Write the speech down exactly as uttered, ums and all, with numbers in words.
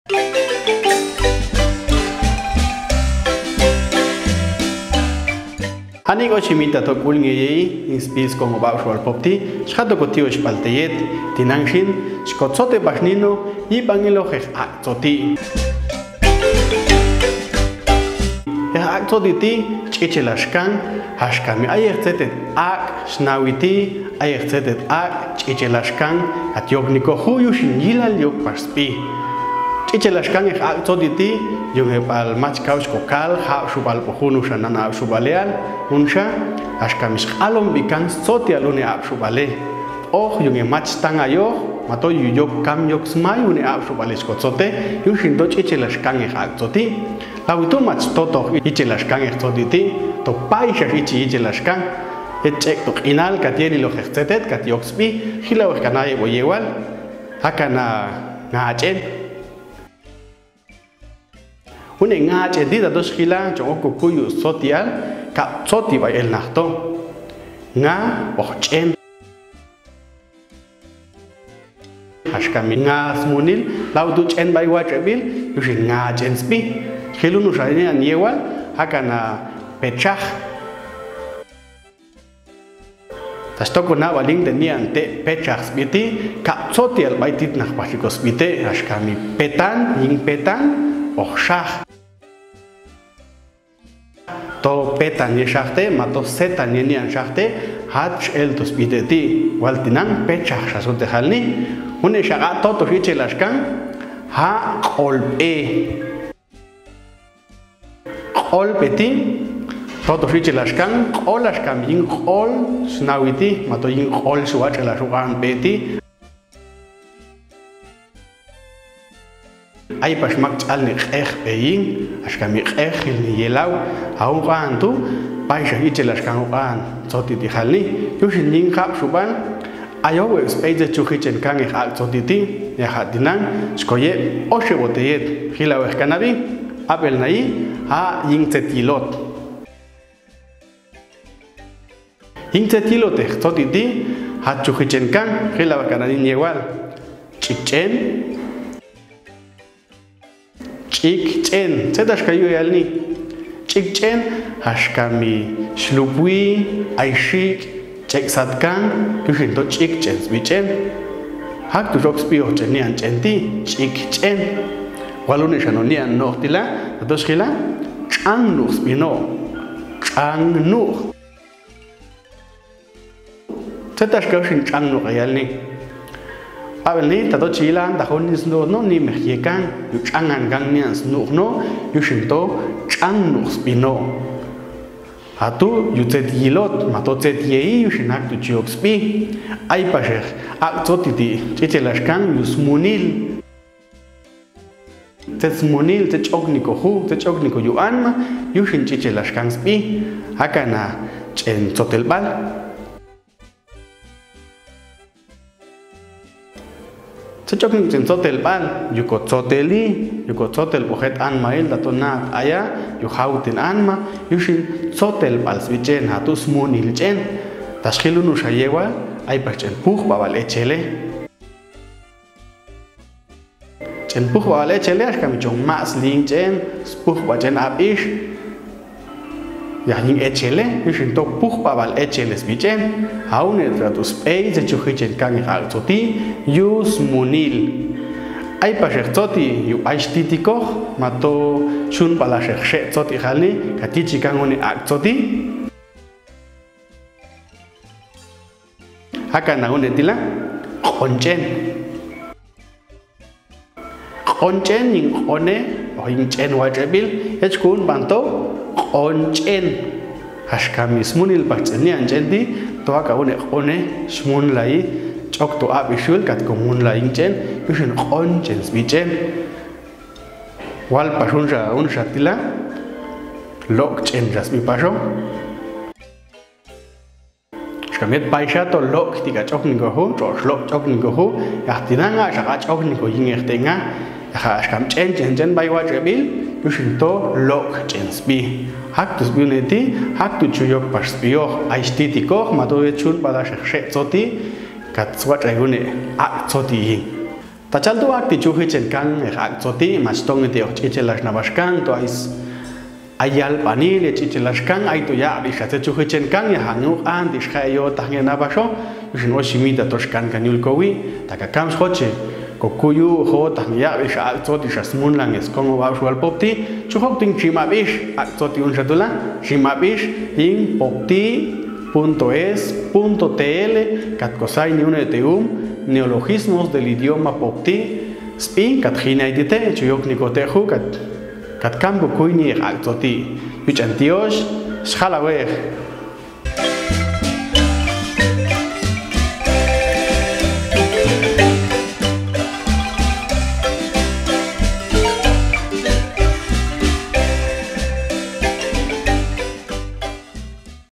Ani kok si mita to kul ngeyei, inspi skong obak sual pop ti, sikato ko tio si palte yet, tinang sin, sikot sote pas nino, yi pangilo heh ak soti. Heh ak soti ti, cice laskang, has kami ayeh cetet ak, snawi ti, ayeh cetet ak, cice laskang, atiok niko hu yu sin yilal yok pas spi. Cice laskang heh ak soti ti, yung heh pal mach kau skokal, hap supal pohunu sanan ap supalean, unsa, has kami skalom bikan soti alune ap supale. Oh, yung heh mach tang ayo, mato yu yok kam yok smayu ne ap supale skot sote, yu sin to cice laskang heh ak soti. Lau itu mach totoh ice laskang heh soti ti, to pai sas ice ice laskang. Ecek to kinal katie lilo heh cetet katiok spi, hilau heh kanae bo yewal. Hakana ngacen. Une ngacen ti tato skila cong oko kuyu soti al, kap soti bai el nah to. Nga oh cen. Has kami nga smunil, lau tu cen bai wace bil, yu sin ngacen spi. Hilunu sa ini an yewal, hakana pecah. Tas toko na baling te nian te pecah spi ti, kap soti al bai tit nah pas iko spi te, has kami petan, ying petan, oh sah. To petan ye sahte, mato setan ye nian sahte, hats el to spi te ti. Wal tinang pecah sasote hal ni. Une saka to to ice laskang, ha kolpe. Kolpe ti, to to ice laskang, kol laskang ying kol, snawi ti, mato ying kol suat el asukan pe ti. Ai pas mak cal ni keh peying, as kami keh hil ni yelau, aung kan tu, pai sah ice laskang kan, soti ti hal ni, yu sin ying kap suban, ayo wek spei je cuhi cen kangeh ak soti ti, ya hak dinang, skoye, ose bote yet, hilau eh kanabi, apel nai, ha ying cet yilot. Ying cet yilot eh soti ti, ha cuhi cen kang, hilau eh kanabi yewal. Cik cen. Cik cen, cet as kayu yal ni. Cik cen, has kami slupui, ai sik, cek sat kang, yu sin to cik cen sbi cen. Hak tu sok sbi oh cen nian cen ti, cik cen. Walau ni sano nian noh tila, tato skila, cang nuh sbi noh. Cang nuh. Cet as kau sin cang nuh kayal ni. Awel ni, tato cilan, tahun ni snuh no, ni meh ye kang, yu cangan kang nian snuh no, yu sin to, cang nuh sbi no. Hatu, yu cet yilot, mato cet yei, yu sin hak tu ciok sbi. Ai pas eh, ak soti ti, cice laskang, yu smunil. Cet smunil, cet cok niko hu, cet cok niko yu an ma, yu sin cice laskang sbi, hakana cen sotel bal. Cet cok niko cen sotel bal, yu ko sotel i, yu ko sotel pohet an mail, tato nat aya, yu hautin an ma, yu sin sotel bal sbi cen, hatu smunil cen. Tas hilunu sa yewal, ai pas cen puh bawal ecele. Cen puh bawal ecele, as kami cong mak sling cen, spuh ba cen abis. Yah ying ecele, yu sin to puh bawal ecele sbi cen. Hau ne ratu spei, ze cuhi cen kangeh ak soti, yu smunil. Ai pas eh soti, yu ais titi koh, mato sun pala seh sek soti hal ni, kati cikang une ak soti. Hakana une tila, koncen. Koncen ying kone, oh ying cen wace bil, ec kun panto, koncen. Has kami smunil pas cen nian cen ti, to haka une kone, smun lai, cok to abis ul, kat ko mun lai ying cen, yu sin koncen sbi cen. Wal pas un sa, un sa tila, lok cen sa sbi paso. Skamiet paisa to lok ti ka cok niko hu, cok lok cok niko hu, yah tinanga saka cok niko yingeh tenga, yah skam cen cen cen bai wace bil, yu sin to lok cen sbi. Hak tu sbi une ti, hak tu cuyok pas sbi yoh, ais titi koh, mato ye cun pala sek sek soti, kat swat ai une, ak soti ying. Tachal tu wak ti chu hichen kang ya akto ti, mach'tong ti ok ch'ichela xnaba xkang tu ais. Ayal pani le ch'ichela xkang, ay tu ya abix atse chu hichen kang ya hang'uq'an ti xkay yo tahngin naba xo, xn'o ximita to xkan kan yul kowi, ta kakam xo che. Kokuyu xo tahngin ya abix akto ti xasmun lang ya skong o abix wal pop ti, chu hok ting chim abix akto ti un xatula, chim abix ting popti punto es punto tl, kat kosay ni un e te um, neologismos del idioma popti, spi kat hinay ti te, chu yok ni kote hu kat, kat kam kokuy ni akto ti. Yuch'an tiox, xjal awex.